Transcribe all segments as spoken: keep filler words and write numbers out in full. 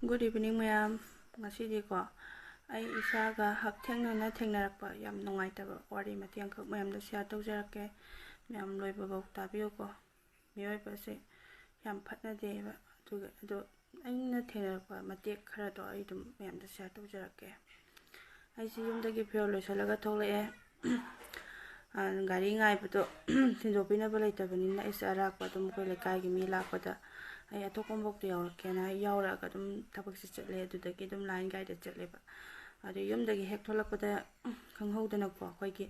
Good evening ꯃꯌꯥꯝ꯫ ꯉꯁꯤꯗꯤꯀꯣ, ꯑꯩ ꯏꯁꯥꯒ ꯍꯛꯊꯦꯡꯅꯅ ꯊꯦꯡꯅꯔꯛꯄ ꯌꯥꯝ ꯅꯨꯡꯉꯥꯏꯇꯕ ꯋꯥꯔꯤ ꯃꯇꯦꯛ ꯑꯃꯈꯛ ꯃꯌꯥꯝꯗ share ꯇꯧꯖꯔꯛꯀꯦ꯫ ꯃꯌꯥꯝ ꯂꯣꯏꯕꯐꯥꯎ ꯇꯥꯕꯤꯌꯨꯀꯣ꯫ ꯃꯤꯑꯣꯏꯕꯁꯦ ꯌꯥꯝ ꯐꯠꯅꯗꯦꯕ꯫ ꯑꯗꯨꯒ ꯑꯗꯣ ꯑꯩꯅ ꯊꯦꯡꯅꯔꯛꯄ ꯃꯇꯦꯛ ꯈꯔꯗꯣ ꯑꯩ ꯑꯗꯨꯝ ꯃꯌꯥꯝꯗ share ꯇꯧꯖꯔꯛꯀꯦ꯫ ꯑꯩꯁꯦ ꯌꯨꯝꯗꯒꯤ ꯐꯤꯔꯣꯜ ꯂꯣꯏꯁꯤꯜꯂꯒ ꯊꯣꯛꯂꯛꯑꯦ꯫ ꯑ, ꯒꯥꯔꯤ ꯉꯥꯏꯕꯗꯣ ꯊꯤꯟꯗꯣꯛꯄꯤꯅꯕ ꯂꯩꯇꯕꯅꯤꯅ ꯑꯩꯁꯦ ꯑꯔꯥꯛꯄ ꯑꯗꯨꯝ ꯑꯩꯈꯣꯏ ꯂꯩꯀꯥꯏꯒꯤ ꯃꯤ ꯂꯥꯛꯄꯗ ꯑꯩ ꯑꯊꯣꯛꯄꯝꯐꯥꯎꯇ ꯌꯧꯔꯛꯀꯦꯅ ꯑꯩ ꯌꯧꯔꯛꯑꯒ ꯑꯗꯨꯝ ꯊꯕꯛꯁꯦ ꯆꯠꯂꯦ꯫ ꯑꯗꯨꯗꯒꯤ ꯑꯗꯨꯝ line ꯒꯥꯔꯤꯗ ꯆꯠꯂꯦꯕ꯫ ꯑꯗꯨ ꯌꯨꯝꯗꯒꯤ ꯍꯦꯛ ꯊꯣꯛꯂꯛꯄꯗ ꯈꯪꯍꯧꯗꯅꯀꯣ ꯑꯩꯈꯣꯏꯒꯤ,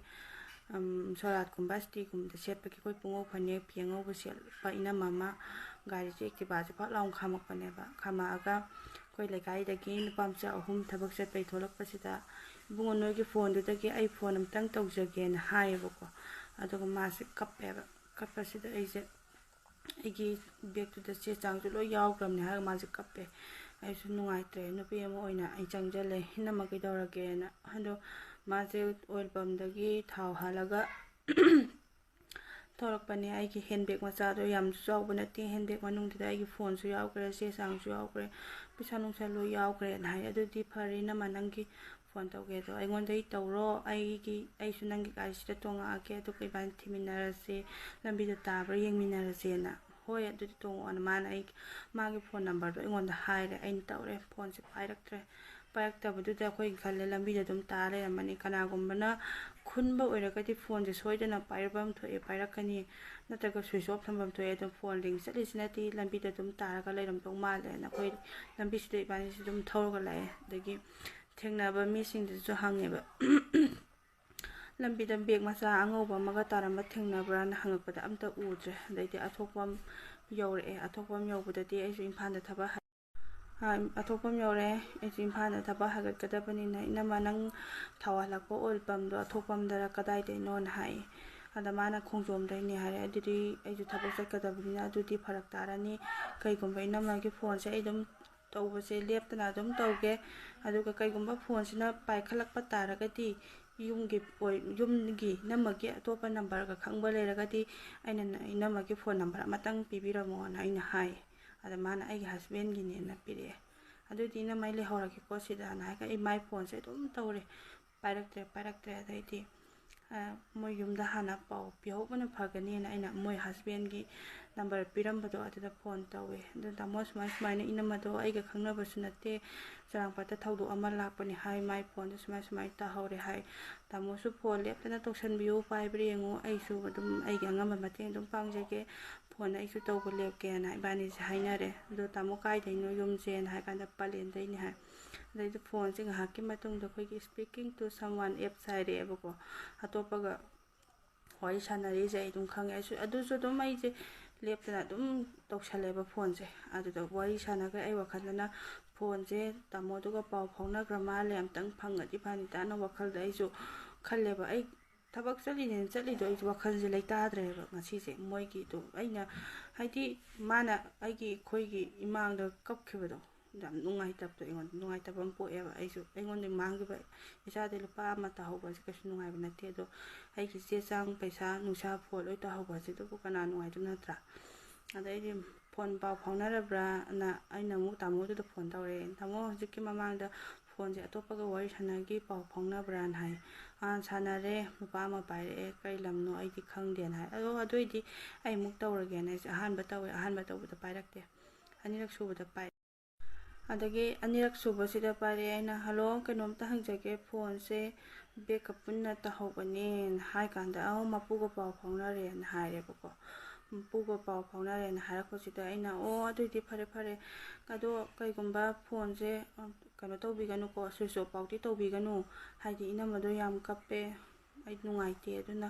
ꯎꯝ, ꯁꯣꯔꯥꯠꯀꯨꯝꯕ ꯑꯁꯇꯤꯒꯨꯝꯕꯗ ꯁꯦꯠꯄꯒꯤ ꯑꯩꯈꯣꯏ ꯄꯨꯡꯉꯧ ꯐꯅꯦꯛ ꯐꯤ ꯑꯉꯧꯕ ꯁꯦꯠꯄ ꯏꯅꯝꯃ ꯑꯃ ꯒꯥꯔꯤꯁꯦ, Activa ꯁꯦ ꯐꯠ ꯂꯥꯎꯅ ꯈꯥꯝꯃꯛꯄꯅꯦꯕ꯫ ꯈꯥꯝꯃꯛꯑꯒ ꯑꯩꯈꯣꯏ ꯂꯩꯀꯥꯏꯗꯒꯤ ꯅꯨꯄꯥ ꯃꯆꯥ ꯑꯍꯨꯝ ꯊꯕꯛ ꯆꯠꯄꯩ ꯊꯣꯛꯂꯛꯄꯁꯤꯗ, "ꯏꯕꯨꯡꯉꯣ, ꯅꯣꯏꯒꯤ phone ꯗꯨꯗꯒꯤ ꯑꯩ phone ꯑꯝꯇꯪ ꯇꯧꯖꯒꯦꯅ" ꯍꯥꯏꯌꯦꯕꯀꯣ꯫ ꯑꯗꯨꯒ ꯃꯥꯁꯦ ꯀꯞꯄꯦꯕ꯫ ꯀꯞꯄꯁꯤꯗ ꯑꯩꯁꯦ ꯑꯩꯒꯤ bag ꯇꯨꯗ ꯆꯦ ꯆꯥꯡꯁꯨ ꯂꯣꯏ ꯌꯥꯎꯈ꯭ꯔꯕꯅꯦ ꯍꯥꯏꯔꯒ ꯃꯥꯁꯦ ꯀꯞꯄꯦ꯫ ꯑꯩꯁꯨ ꯅꯨꯡꯉꯥꯏꯇ꯭ꯔꯦ, ꯅꯨꯄꯤ ꯑꯃ ꯑꯣꯏꯅ ꯑꯩ ꯆꯪꯁꯤꯜꯂꯦ, "ꯏꯅꯝꯃ ꯀꯩꯗꯧꯔꯒꯦꯅ?" ꯑꯗꯣ ꯃꯥꯁꯦ oil pump ꯇꯒꯤ ꯊꯥꯎ ꯍꯥꯜꯂꯒ ꯊꯣꯛꯂꯛꯄꯅꯦ꯫ ꯑꯩꯒꯤ handbag ꯃꯆꯥꯗꯣ ꯌꯥꯝꯁꯨ ꯆꯥꯎꯕ ꯅꯠꯇꯦ, handbag ꯃꯅꯨꯡꯗꯨꯗ ꯑꯩꯒꯤ phone ꯁꯨ ꯌꯥꯎꯈ꯭ꯔꯦ, ꯆꯦ ꯆꯥꯡꯁꯨ ꯌꯥꯎꯈ꯭ꯔꯦ, ꯄꯩꯁꯥ ꯅꯨꯡꯁꯥ ꯂꯣꯏ ꯌꯥꯎꯈ꯭ꯔꯦꯅ ꯍꯥꯏ꯫ "ꯑꯗꯨꯗꯤ ꯐꯔꯦ ꯏꯅꯝꯃ, ꯅꯪꯒꯤ phone ꯇꯧꯒꯦꯗꯣ ꯑꯩꯉꯣꯟꯗꯒꯤ ꯇꯧꯔꯣ, ꯑꯩꯒꯤ, ꯑꯩꯁꯨ ꯅꯪꯒꯤ ꯒꯥꯔꯤꯁꯤꯗ ꯇꯣꯡꯉꯛꯑꯒꯦ, ꯑꯗꯨꯒ ꯏꯕꯥꯅꯤ ꯊꯤꯃꯤꯟꯅꯔꯁꯦ, ꯂꯝꯕꯤꯗꯣ ꯇꯥꯕ꯭ꯔꯥ ꯌꯦꯡꯃꯤꯟꯅꯔꯁꯦꯅ"꯫ "ꯍꯣꯏ, ꯑꯗꯨꯗꯤ ꯇꯣꯡꯉꯛꯑꯣꯅ" ꯃꯥꯅ ꯑꯩ, ꯃꯥꯒꯤ phone number ꯗꯣ ꯑꯩꯉꯣꯟꯗ ꯍꯥꯏꯔꯦ꯫ ꯑꯩꯅ ꯇꯧꯔꯦ, phone ꯁꯦ ꯄꯥꯏꯔꯛꯇ꯭ꯔꯦ꯫ ꯄꯥꯏꯔꯛꯇꯕꯗꯨꯗ ꯑꯩꯈꯣꯏ ꯈꯜꯂꯦ, ꯂꯝꯕꯤꯗ ꯑꯗꯨꯝ ꯇꯥ ꯂꯩꯔꯝꯃꯅꯤ꯫ ꯀꯅꯥꯒꯨꯝꯕꯅ ꯈꯨꯟꯕ ꯑꯣꯏꯔꯒꯗꯤ phone ꯁꯦ ꯁꯣꯏꯗꯅ ꯄꯥꯏꯔꯛꯐꯝ ꯊꯣꯛꯑꯦ, ꯄꯥꯏꯔꯛꯀꯅꯤ, ꯅꯠꯇ꯭ꯔꯒ switch off ꯊꯝꯐꯝ ꯊꯣꯛꯑꯦ꯫ ꯑꯗꯨꯝ phone ring ꯆꯠꯂꯤꯁꯤꯅꯗꯤ ꯂꯝꯕꯤꯗ ꯑꯗꯨꯝ ꯇꯥꯔꯒ ꯂꯩꯔꯝꯗꯧ ꯃꯥꯜꯂꯦꯅ ꯑꯩꯈꯣꯏ ꯂꯝꯕꯤꯁꯤꯗ ꯏꯕꯥꯅꯤꯁꯤ ꯑꯗꯨꯝ ꯊꯧꯔꯒ ꯂꯥꯛꯑꯦ꯫ ꯑꯗꯒꯤ ꯊꯦꯡꯅꯕ ꯃꯤꯁꯤꯡꯗꯨꯁꯨ ꯍꯪꯉꯦꯕ꯫ "ꯂꯝꯕꯤꯗ bag ꯃꯆꯥ ꯑꯉꯧꯕ ꯑꯃꯒ ꯇꯥꯔꯝꯕ ꯊꯦꯡꯅꯕ꯭ꯔꯥꯅ?" ꯍꯪꯉꯛꯄꯗ, "ꯑꯝꯇ ꯎꯗ꯭ꯔꯦ"꯫ ꯑꯗꯩꯗꯤ ꯑꯊꯣꯛꯄꯝ ꯌꯧꯔꯛꯑꯦ꯫ ꯑꯊꯣꯛꯄꯝ ꯌꯧꯕꯗꯗꯤ ꯑꯩꯁꯨ ꯏꯝꯐꯥꯜꯗ ꯊꯕꯛ ꯍ-, ꯑ, ꯑꯊꯣꯛꯄꯝ ꯌꯧꯔꯛꯑꯦ꯫ ꯑꯩꯁꯨ ꯏꯝꯐꯥꯜꯗ ꯊꯕꯛ ꯍꯥꯏꯒꯠꯀꯗꯕꯅꯤꯅ, "ꯏꯅꯝꯃ, ꯅꯪ ꯊꯥꯎ ꯍꯥꯜꯂꯛꯄ oil pump ꯗꯣ ꯑꯊꯣꯛꯄꯝꯗꯔ ꯀꯗꯥꯏꯗꯩꯅꯣꯅ?" ꯍꯥꯏꯌꯦ꯫ ꯑꯗ ꯃꯥꯅ, "ꯈꯣꯡꯖꯣꯝꯗꯩꯅꯦ" ꯍꯥꯏꯔꯦ꯫ ꯑꯗꯨꯗꯤ ꯑꯩꯁꯨ ꯊꯕꯛ ꯆꯠꯀꯗꯕꯅꯤꯅ ꯑꯗꯨꯗꯤ ꯐꯔꯛ ꯇꯥꯔꯅꯤ꯫ ꯀꯩꯒꯨꯝꯕ ꯏꯅꯝꯃꯒꯤ phone ꯁꯦ ꯑꯩ ꯑꯗꯨꯝ ꯇꯧꯕꯁꯦ ꯂꯦꯞꯇꯅ ꯑꯗꯨꯝ ꯇꯧꯒꯦ꯫ ꯑꯗꯨꯒ ꯀꯩꯒꯨꯝꯕ phone ꯁꯤꯅ ꯄꯥꯏꯈꯠꯂꯛꯄ ꯇꯥꯔꯒꯗꯤ, ꯌꯨꯝꯒꯤ ꯑꯣꯏ-, ꯌꯨꯝꯒꯤ ꯏꯅꯝꯃꯒꯤ ꯑꯇꯣꯞꯄ number ꯒ ꯈꯪꯕ ꯂꯩꯔꯒꯗꯤ, ꯑꯩꯅ ꯅ-, ꯏꯅꯝꯃꯒꯤ phone number ꯑꯃꯇꯪ ꯄꯤꯕꯤꯔꯝꯃꯣꯅ ꯑꯩꯅ ꯍꯥꯏ꯫ ꯑꯗ ꯃꯥꯅ ꯑꯩꯒꯤ husband ꯒꯤꯅꯦꯅ ꯄꯤꯔꯛꯑꯦ꯫ "ꯑꯗꯨꯗꯤ ꯏꯅꯝꯃ ꯑꯩ ꯂꯩꯍꯧꯔꯒꯦꯀꯣ ꯁꯤꯗꯅ" ꯍꯥꯏꯔꯒ ꯑꯩ ꯃꯥꯏ ꯐꯣꯟꯁꯦ ꯑꯗꯨꯝ ꯇꯧꯔꯦ, ꯄꯥꯏꯔꯛꯇ꯭ꯔꯦ, ꯄꯥꯏꯔꯛꯇ꯭ꯔꯦ꯫ ꯑꯗꯩꯗꯤ, ꯑ, ꯃꯣꯏ ꯌꯨꯝꯗ ꯍꯥꯟꯅ ꯄꯥꯎ ꯄꯤꯍꯧꯕꯅ ꯐꯒꯅꯤꯅ ꯑꯩꯅ ꯃꯣꯏ ꯍꯁꯕꯦꯟꯒꯤ ꯅꯝꯕꯔ ꯄꯤꯔꯝꯕꯗꯣ ꯑꯗꯨꯗ ꯐꯣꯟ ꯇꯧꯋꯦ꯫ ꯑꯗꯨ "ꯇꯥꯃꯣ, ꯁꯨꯃꯥꯏ ꯁꯨꯃꯥꯏꯅ ꯏꯅꯝꯃꯗꯣ ꯑꯩꯒ ꯈꯪꯅꯕꯁꯨ ꯅꯠꯇꯦ, ꯆꯔꯥꯡꯄꯥꯠꯇ ꯊꯧꯗꯣꯛ ꯑꯃ ꯂꯥꯛꯄꯅꯤ ꯍꯥꯏ, ꯃꯥꯏ ꯐꯣꯟꯗꯣ ꯁꯨꯃꯥꯏ ꯁꯨꯃꯥꯏꯅ ꯇꯥꯍꯧꯔꯦ" ꯍꯥꯏ꯫ "ꯇꯥꯃꯣꯁꯨ ꯐꯣꯟ ꯂꯦꯞꯇꯅ ꯇꯧꯁꯟꯕꯤꯌꯨ, ꯄꯥꯏꯕ꯭ꯔꯥ ꯌꯦꯡꯉꯨ, ꯑꯩꯁꯨ ꯑꯗꯨꯝ ꯑꯩꯒꯤ ꯑꯉꯝꯕ ꯃꯇꯦꯡ ꯑꯗꯨꯝ ꯄꯥꯡꯖꯒꯦ, ꯐꯣꯟ ꯑꯩꯁꯨ ꯇꯧꯕ ꯂꯦꯞꯀꯦꯅ" ꯏꯕꯥꯅꯤꯁꯦ ꯍꯥꯏꯅꯔꯦ꯫ ꯑꯗꯣ "ꯇꯥꯃꯣ, ꯀꯥꯏꯗꯩꯅꯣ ꯌꯨꯝꯁꯦꯅ" ꯍꯥꯏ ꯀꯥꯟꯗ "ꯄꯂꯦꯟꯗꯩꯅꯤ" ꯍꯥꯏ꯫ ꯑꯗꯩꯗꯤ ꯐꯣꯟꯁꯦ ꯉꯥꯏꯍꯥꯛꯀꯤ ꯃꯇꯨꯡꯗ ꯑꯩꯈꯣꯏꯒꯤ "Speaking to someone" ꯑꯦꯞꯁ ꯍꯥꯏꯔꯛꯑꯦꯕꯀꯣ, ꯑꯇꯣꯞꯄꯒ ꯋꯥꯔꯤ ꯁꯥꯟꯅꯔꯤꯁꯦ ꯑꯩ ꯑꯗꯨꯝ ꯈꯪꯉꯦ꯫ ꯑꯩꯁꯨ, ꯑꯗꯨꯁꯨ ꯑꯗꯨꯝ ꯑꯩꯁꯦ ꯂꯦꯞꯇꯅ ꯑꯗꯨꯝ ꯇꯧꯁꯜꯂꯦꯕ ꯐꯣꯟꯁꯦ꯫ ꯑꯗꯨꯗ ꯋꯥꯔꯤ ꯁꯥꯟꯅꯈ꯭ꯔꯦ꯫ ꯑꯩ ꯋꯥꯈꯜꯗꯅ ꯐꯣꯟꯁꯦ ꯇꯥꯃꯣꯗꯨꯒ ꯄꯥꯎ ꯐꯥꯎꯅꯈ꯭ꯔ ꯃꯥꯜꯂꯦ, ꯑꯝꯇꯪ ꯐꯪꯉꯗꯤ ꯐꯅꯤꯗꯥꯅ ꯋꯥꯈꯜꯗ ꯑꯩꯁꯨ ꯈꯜꯂꯦꯕ꯫ ꯑꯩ ꯊꯕꯛ ꯆꯠꯂꯤꯅꯦꯅ ꯆꯠꯂꯤꯗꯣ ꯑꯩꯁꯨ ꯋꯥꯈꯜꯁꯦ ꯂꯩꯇꯥꯗ꯭ꯔꯦꯕ ꯉꯁꯤꯁꯦ꯫ ꯃꯣꯏꯒꯤꯗꯣ ꯑꯩꯅ, ꯍꯥꯏꯗꯤ, ꯃꯥꯅ ꯑꯩꯒꯤ, ꯑꯩꯈꯣꯏꯒꯤ ꯏꯃꯥꯡꯗ ꯀꯞꯈꯤꯕꯗꯣ ꯌꯥꯝ ꯅꯨꯡꯉꯥꯏꯇꯕꯗꯣ, ꯑꯩꯉꯣꯟꯗ ꯅꯨꯡꯉꯥꯏꯇꯕ ꯑꯃ ꯄꯣꯛꯑꯦꯕ꯫ ꯑꯩꯁꯨ, ꯑꯩꯉꯣꯟꯗ ꯃꯥꯡꯈꯤꯕ ꯏꯆꯥꯗꯤ ꯂꯨꯄꯥ ꯑꯃ ꯇꯥꯍꯧꯕꯁꯦ ꯀꯩꯁꯨ ꯅꯨꯡꯉꯥꯏꯕ ꯅꯠꯇꯦ꯫ ꯑꯗꯣ ꯑꯩꯒꯤ ꯆꯦ ꯆꯥꯡ, ꯄꯩꯁꯥ ꯅꯨꯡꯁꯥ, ꯐꯣꯟ ꯂꯣꯏ ꯇꯥꯍꯧꯕ ꯑꯁꯤꯗꯕꯨ ꯀꯅꯥ ꯅꯨꯡꯉꯥꯏꯗꯣꯏꯅꯣ, ꯅꯠꯇ꯭ꯔꯥ? ꯑꯗꯩꯗꯤ "ꯐꯣꯟ ꯄꯥꯎ ꯐꯥꯎꯅꯔꯕ꯭ꯔꯥꯅ" ꯑꯩꯅ ꯑꯃꯨꯛ ꯇꯥꯃꯣꯗꯨꯗ ꯐꯣꯟ ꯇꯧꯔꯦ꯫ "ꯇꯥꯃꯣ, ꯍꯧꯖꯤꯛꯀꯤ ꯃꯃꯥꯡꯗ ꯐꯣꯟꯁꯦ ꯑꯇꯣꯞꯄꯒ ꯋꯥꯔꯤ ꯁꯥꯟꯅꯈꯤ, ꯄꯥꯎ ꯐꯥꯎꯅꯕ꯭ꯔꯥꯅ" ꯍꯥꯏ꯫ "ꯑꯥ, ꯁꯥꯟꯅꯔꯦ, ꯅꯨꯄꯥ ꯑꯃ ꯄꯥꯏꯔꯛꯑꯦ, ꯀꯔꯤ ꯂꯝꯅꯣ ꯑꯩꯗꯤ ꯈꯪꯗꯦꯅ" ꯍꯥꯏ꯫ "ꯑꯗꯣ ꯑꯗꯨꯑꯣꯏꯗꯤ ꯑꯩ ꯑꯃꯨꯛ ꯇꯧꯔꯒꯦꯅ" ꯑꯩꯁꯦ ꯑꯍꯥꯟꯕ ꯇꯧꯋꯦ, ꯑꯍꯥꯟꯕ ꯇꯧꯕꯗ ꯄꯥꯏꯔꯛꯇꯦ, ꯑꯅꯤꯔꯛ ꯁꯨꯕꯗ ꯄꯥꯏ ꯑꯗꯒꯤ ꯑꯅꯤꯔꯛ ꯁꯨꯕꯁꯤꯗ ꯄꯥꯏꯔꯛꯑꯦ꯫ ꯑꯩꯅ "ꯍꯜꯂꯣ, ꯀꯩꯅꯣꯝꯇ ꯍꯪꯖꯒꯦ, ꯐꯣꯟꯁꯦ ꯕꯦꯒꯀ ꯄꯨꯟꯅ ꯇꯧꯍꯧꯕꯅꯦꯅ" ꯍꯥꯏ ꯀꯥꯟꯗ "ꯑꯧ, ꯃꯄꯨꯒ ꯄꯥꯎ ꯐꯥꯎꯅꯔꯦꯅ" ꯍꯥꯏꯔꯦꯕꯀꯣ꯫ ꯃꯄꯨꯒ ꯄꯥꯎ ꯐꯥꯎꯅꯔꯦꯅ ꯍꯥꯏꯔꯛꯄꯁꯤꯗ ꯑꯩꯅ "ꯑꯣ, ꯑꯗꯨꯏꯗꯤ ꯐꯔꯦ ꯐꯔꯦ, ꯑꯗꯣ ꯀꯩꯒꯨꯝꯕ ꯐꯣꯟꯁꯦ, ꯑ, ꯀꯩꯅꯣ ꯇꯧꯕꯤꯒꯅꯨꯀꯣ, switch off ꯐꯥꯎꯗꯤ ꯇꯧꯕꯤꯒꯅꯨ, ꯍꯥꯏꯗꯤ ꯏꯅꯝꯃꯗꯣ ꯌꯥꯝ ꯀꯞꯄꯦ, ꯑꯩ ꯅꯨꯡꯉꯥꯏꯇꯦ, ꯑꯗꯨꯅ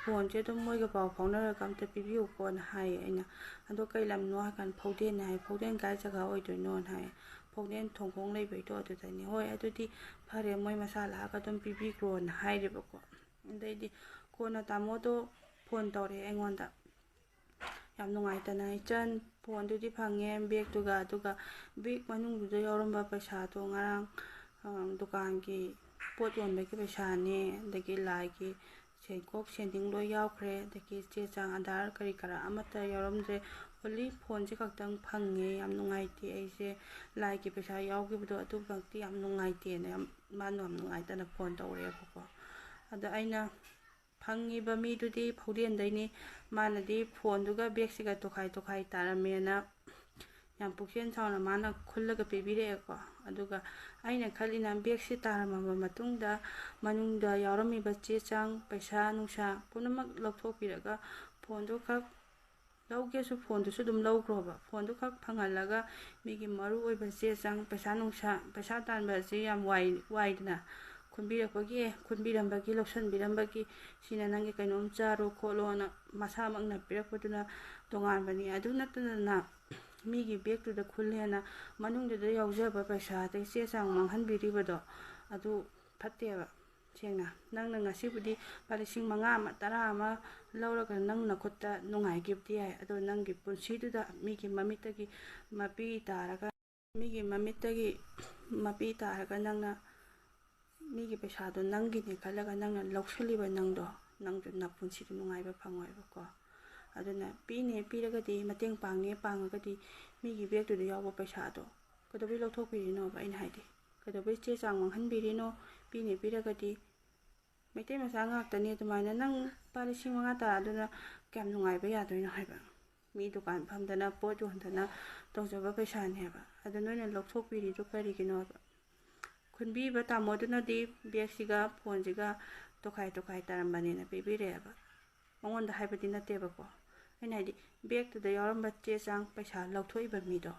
ꯐꯣꯟꯁꯦ ꯑꯗꯨꯝ ꯃꯣꯏꯒ ꯄꯥꯎ ꯐꯥꯎꯅꯔꯒ ꯑꯝꯇ ꯄꯤꯕꯤꯌꯨꯀꯣꯅ" ꯍꯥꯏꯌꯦ꯫ ꯑꯩꯅ "ꯑꯗꯣ ꯀꯩ ꯂꯝꯅꯣ?" ꯍꯥꯏ ꯀꯥꯟꯗ "ꯐꯥꯎꯗꯦꯟꯅꯦ" ꯍꯥꯏ꯫ "ꯐꯥꯎꯗꯦꯟ ꯀꯥꯏ ꯖꯒꯥ ꯑꯣꯏꯗꯣꯏꯅꯣꯅ?" ꯍꯥꯏ꯫ "ꯐꯥꯎꯗꯦꯟ ꯊꯣꯡꯈꯣꯡ ꯂꯩꯕꯩꯗꯣ ꯑꯗꯨꯗꯅꯤ"꯫ "ꯍꯣꯏ, ꯑꯗꯨꯗꯤ ꯐꯔꯦ, ꯃꯣꯏ ꯃꯁꯥ ꯂꯥꯛꯑꯒ ꯑꯗꯨꯝ ꯄꯤꯕꯤꯈ꯭ꯔꯣꯅ" ꯍꯥꯏꯔꯦꯕꯀꯣ꯫ ꯑꯗꯩꯗꯤ ꯀꯣꯟꯅ ꯇꯥꯃꯣꯗꯣ ꯐꯣꯟ ꯇꯧꯔꯛꯑꯦ ꯑꯩꯉꯣꯟꯗ꯫ ꯌꯥꯝ ꯅꯨꯡꯉꯥꯏꯇꯅ, "ꯏꯆꯟ, ꯐꯣꯟꯗꯨꯗꯤ ꯐꯪꯉꯦ, ꯕꯦꯒꯇꯨꯒ, ꯑꯗꯨꯒ ꯕꯦꯒ ꯃꯅꯨꯡꯗꯨꯗ ꯌꯥꯎꯔꯝꯕ ꯄꯩꯁꯥꯗꯣ ꯉꯔꯥꯡ, ꯑ, ꯗꯨꯀꯥꯟꯒꯤ ꯄꯣꯠ ꯌꯣꯟꯕꯒꯤ ꯄꯩꯁꯥꯅꯦ, ꯑꯗꯒꯤ ꯂꯥꯏꯒꯤ ꯁꯦꯟꯀꯣꯛ ꯁꯦꯟꯗꯤꯡ ꯂꯣꯏ ꯌꯥꯎꯈ꯭ꯔꯦ, ꯑꯗꯒꯤ ꯆꯦ ꯆꯥꯡ, ꯑꯙꯥꯔ ꯀꯔꯤ ꯀꯔꯥ ꯑꯃꯠꯇ ꯌꯥꯎꯔꯝꯗ꯭ꯔꯦ, ꯑꯣꯟꯂꯤ ꯐꯣꯟꯁꯦ ꯈꯛꯇꯪ ꯐꯪꯉꯦ, ꯌꯥꯝ ꯅꯨꯡꯉꯥꯏꯇꯦ, ꯑꯩꯁꯦ ꯂꯥꯏꯒꯤ ꯄꯩꯁꯥ ꯌꯥꯎꯈꯤꯕꯗꯣ ꯑꯗꯨꯃꯛꯇꯤ ꯌꯥꯝ ꯅꯨꯡꯉꯥꯏꯇꯦꯅ ꯌꯥꯝ, ꯃꯥꯅ ꯌꯥꯝ ꯅꯨꯡꯉꯥꯏꯇꯅ ꯐꯣꯟ ꯇꯧꯔꯛꯑꯦꯕꯀꯣ꯫ ꯑꯗꯣ ꯑꯩꯅ ꯐꯪꯉꯤꯕ ꯃꯤꯗꯨꯗꯤ ꯐꯥꯎꯗꯦꯟꯗꯩꯅꯤ, ꯃꯥꯅꯗꯤ ꯐꯣꯟꯗꯨꯒ ꯕꯦꯛꯁꯤꯒ ꯇꯣꯈꯥꯏ ꯇꯣꯈꯥꯏ ꯇꯥꯔꯝꯃꯦꯅ ꯌꯥꯝ ꯄꯨꯛꯆꯦꯜ ꯆꯥꯎꯅ ꯃꯥꯅ ꯈꯨꯜꯂꯒ ꯄꯤꯕꯤꯔꯛꯑꯦꯀꯣ꯫ ꯑꯗꯨꯒ ꯑꯩꯅ ꯈꯜꯂꯤꯅ ꯕꯦꯛꯁꯤ ꯇꯥꯔꯝꯃꯕ ꯃꯇꯨꯡꯗ ꯃꯅꯨꯡꯗ ꯌꯥꯎꯔꯝꯃꯤꯕ ꯆꯦ ꯆꯥꯡ, ꯄꯩꯁꯥ ꯅꯨꯡꯁꯥ ꯄꯨꯝꯅꯃꯛ ꯂꯧꯊꯣꯛꯄꯤꯔꯒ ꯐꯣꯟꯗꯨ ꯈꯛ ꯂꯧꯒꯦꯁꯨ ꯐꯣꯟꯗꯨꯁꯨ ꯑꯗꯨꯝ ꯂꯧꯈ꯭ꯔꯣꯕ꯫ ꯐꯣꯟꯗꯨ ꯈꯛ ꯐꯪꯍꯜꯂꯒ ꯃꯤꯒꯤ ꯃꯔꯨ ꯑꯣꯏꯕ ꯆꯦ ꯆꯥꯡ, ꯄꯩꯁꯥ ꯅꯨꯡꯁꯥ, ꯄꯩꯁꯥ ꯇꯥꯟꯕ ꯑꯁꯤ ꯌꯥꯝ ꯋꯥꯏ, ꯋꯥꯏꯗꯅ꯫ ꯈꯨꯟꯕꯤꯔꯛꯄꯒꯤ, ꯑꯦ, ꯈꯨꯟꯕꯤꯔꯝꯕꯒꯤ, ꯂꯧꯁꯟꯕꯤꯔꯝꯕꯒꯤ, ꯁꯤꯅ ꯅꯪꯒꯤ ꯀꯩꯅꯣꯝ ꯆꯥꯔꯣ ꯈꯣꯠꯂꯣꯅ ꯃꯁꯥꯃꯛꯅ ꯄꯤꯔꯛꯄꯗꯨꯅ ꯇꯣꯉꯥꯟꯕꯅꯤ꯫ ꯑꯗꯨ ꯅꯠꯇꯗꯅ ꯃꯤꯒꯤ ꯕꯦꯛꯇꯨꯗ ꯈꯨꯜꯂꯦꯅ ꯃꯅꯨꯡꯗꯨꯗ ꯌꯥꯎꯖꯕ ꯄꯩꯁꯥ ꯑꯗꯩ ꯆꯦ ꯆꯥꯡ ꯃꯥꯡꯍꯟꯕꯤꯔꯤꯕꯗꯣ ꯑꯗꯨ ꯐꯠꯇꯦꯕ꯫ ꯁꯦꯡꯅ ꯅꯪꯅ ꯉꯁꯤꯕꯨꯗꯤ ꯂꯨꯄꯥ ꯂꯤꯁꯤꯡ ꯃꯉꯥ ꯑꯃ, ꯇꯔꯥ ꯑꯃ ꯂꯧꯔꯒ ꯅꯪ ꯅꯈꯨꯠꯇ ꯅꯨꯡꯉꯥꯏꯈꯤꯕꯗꯤ ꯌꯥꯏ, ꯑꯗꯣ ꯅꯪꯒꯤ ꯄꯨꯟꯁꯤꯗꯨꯗ ꯃꯤꯒꯤ ꯃꯃꯤꯠꯇꯒꯤ ꯃꯄꯤ ꯇꯥꯔꯒ, ꯃꯤꯒꯤ ꯃꯃꯤꯠꯇꯒꯤ ꯃꯄꯤ ꯇꯥꯔꯒ ꯅꯪꯅ ꯃꯤꯒꯤ ꯄꯩꯁꯥꯗꯣ ꯅꯪꯒꯤꯅꯦ ꯈꯜꯂꯒ ꯅꯪꯅ ꯂꯧꯁꯤꯜꯂꯤꯕ ꯅꯪꯗꯣ, ꯅꯪꯁꯨ ꯅꯄꯨꯟꯁꯤꯗ ꯅꯨꯡꯉꯥꯏꯕ ꯐꯪꯉꯣꯏꯕꯀꯣ꯫ ꯑꯗꯨꯅ ꯄꯤꯅꯦ ꯄꯤꯔꯒꯗꯤ, ꯃꯇꯦꯡ ꯄꯥꯡꯉꯦ ꯄꯥꯡꯉꯒꯗꯤ ꯃꯤꯒꯤ ꯕꯦꯛꯇꯨꯗ ꯌꯥꯎꯕ ꯄꯩꯁꯥꯗꯣ ꯀꯩꯗꯧꯕꯩ ꯂꯧꯊꯣꯛꯄꯤꯔꯤꯅꯣꯕ? ꯑꯩꯅ ꯍꯥꯏꯗꯤ, ꯀꯩꯗꯧꯕꯩ ꯆꯦ ꯆꯥꯡ ꯃꯥꯡꯍꯟꯕꯤꯔꯤꯅꯣ? ꯄꯤꯅꯦ ꯄꯤꯔꯒꯗꯤ ꯃꯩꯇꯩ ꯃꯆꯥ ꯉꯥꯛꯇꯅꯤ, ꯑꯗꯨꯃꯥꯏꯅ ꯅꯪ ꯂꯨꯄꯥ ꯂꯤꯁꯤꯡ ꯃꯉꯥ ꯇꯔꯥꯗꯨꯅ ꯀꯌꯥꯝ ꯅꯨꯡꯉꯥꯏꯕ ꯌꯥꯗꯣꯏꯅꯣ ꯍꯥꯏꯕ? ꯃꯤ ꯗꯨꯀꯥꯟ ꯐꯝꯗꯅ ꯄꯣꯠ ꯌꯣꯟꯗꯅ ꯇꯧꯖꯕ ꯄꯩꯁꯥꯅꯦ ꯍꯥꯏꯕ꯫ ꯑꯗꯨ ꯅꯣꯏꯅ ꯂꯧꯊꯣꯛꯄꯤꯔꯤꯗꯨ ꯀꯔꯤꯒꯤꯅꯣꯕ? ꯈꯨꯟꯕꯤꯕ ꯇꯥꯃꯣꯗꯨꯅꯗꯤ ꯕꯦꯒꯁꯤꯒ ꯐꯣꯟꯁꯤꯒ ꯇꯣꯈꯥꯏ ꯇꯣꯈꯥꯏ ꯇꯥꯔꯝꯕꯅꯦꯅ ꯄꯤꯕꯤꯔꯛꯑꯦꯕ꯫ ꯃꯉꯣꯟꯗ ꯍꯥꯏꯕꯗꯤ ꯅꯠꯇꯦꯕꯀꯣ꯫ ꯑꯩꯅ ꯍꯥꯏꯗꯤ, ꯕꯦꯒꯇꯨꯗ ꯌꯥꯎꯔꯝꯕ ꯆꯦ ꯆꯥꯡ ꯄꯩꯁꯥ ꯂꯧꯊꯣꯛꯏꯕ ꯃꯤꯗꯣ,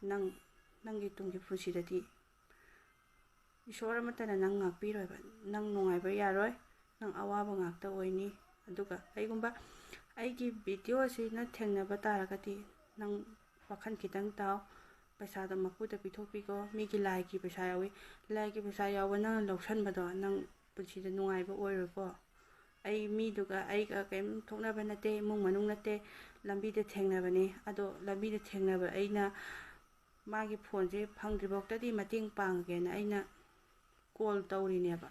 ꯅꯪ, ꯅꯪꯒꯤ ꯇꯨꯡꯒꯤ ꯄꯨꯟꯁꯤꯗꯗꯤ ꯏꯁꯣꯔ ꯑꯃꯠꯇꯅ ꯅꯪ ꯉꯥꯛꯄꯤꯔꯣꯏꯕ꯫ ꯅꯪ ꯅꯨꯡꯉꯥꯏꯕ ꯌꯥꯔꯣꯏ, ꯅꯪ ꯑꯋꯥꯕ ꯉꯥꯛꯇ ꯑꯣꯏꯅꯤ꯫ ꯑꯗꯨꯒ ꯀꯩꯒꯨꯝꯕ ꯑꯩꯒꯤ ꯚꯤꯗꯤꯑꯣ ꯑꯁꯤꯅ ꯊꯦꯡꯅꯕ ꯇꯥꯔꯒꯗꯤ, ꯅꯪ ꯋꯥꯈꯜ ꯈꯤꯇꯪ ꯇꯥꯎ, ꯄꯩꯁꯥꯗꯣ ꯃꯄꯨꯗ ꯄꯤꯊꯣꯛꯄꯤꯈꯣ꯫ ꯃꯤꯒꯤ ꯂꯥꯏꯒꯤ ꯄꯩꯁꯥ ꯌꯥꯎꯏ, ꯂꯥꯏꯒꯤ ꯄꯩꯁꯥ ꯌꯥꯎꯕ ꯅꯪꯅ ꯂꯧꯁꯟꯕꯗꯣ ꯅꯪ ꯄꯨꯟꯁꯤꯗ ꯅꯨꯡꯉꯥꯏꯕ ꯑꯣꯏꯔꯣꯏꯀꯣ꯫ ꯑꯩ ꯃꯤꯗꯨꯒ ꯑꯩꯒ ꯀꯔꯤꯝ ꯊꯣꯛꯅꯕ ꯅꯠꯇꯦ, ꯏꯃꯨꯡ ꯃꯅꯨꯡ ꯅꯠꯇꯦ, ꯂꯝꯕꯤꯗ ꯊꯦꯡꯅꯕꯅꯦ꯫ ꯑꯗꯣ ꯂꯝꯕꯤꯗ ꯊꯦꯡꯅꯕ ꯑꯩꯅ ꯃꯥꯒꯤ ꯐꯣꯟꯁꯦ ꯐꯪꯗ꯭ꯔꯤꯐꯥꯎꯗꯗꯤ ꯃꯇꯦꯡ ꯄꯥꯡꯒꯦꯅ ꯑꯩꯅ ꯀꯣꯜ ꯇꯧꯔꯤꯅꯦꯕ꯫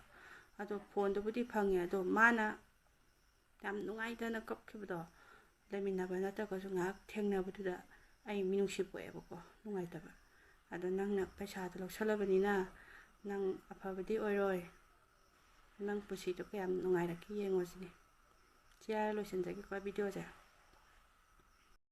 ꯑꯗꯣ ꯐꯣꯟꯗꯨꯕꯨꯗꯤ ꯐꯪꯉꯦ, ꯑꯗꯣ ꯃꯥꯅ ꯌꯥꯝ ꯅꯨꯡꯉꯥꯏꯇꯅ ꯀꯞꯈꯤꯕꯗꯣ, ꯂꯩꯃꯤꯟꯅꯕ ꯅꯠꯇ꯭ꯔꯒꯁꯨ ꯉꯥꯏꯍꯥꯛ ꯊꯦꯡꯅꯕꯗꯨꯗ ꯑꯩ ꯃꯤꯅꯨꯡꯁꯤ ꯄꯣꯛꯑꯦꯕꯀꯣ, ꯅꯨꯡꯉꯥꯏꯇꯕ꯫ ꯑꯗꯣ ꯅꯪꯅ ꯄꯩꯁꯥꯗꯣ ꯂꯧꯁꯜꯂꯕꯅꯤꯅ ꯅꯪ ꯑꯐꯕꯗꯤ ꯑꯣꯏꯔꯣꯏ꯫ ꯅꯪ ꯄꯨꯟꯁꯤꯗꯣ ꯀꯌꯥꯝ ꯅꯨꯡꯉꯥꯏꯔꯛꯀꯦ ꯌꯦꯡꯉꯣ ꯁꯤꯅꯤ꯫ ꯁꯤ ꯍꯥꯏꯔ ꯂꯣꯏꯁꯤꯟꯖꯒꯦꯀꯣ ꯚꯤꯗꯤꯑꯣꯁꯦ꯫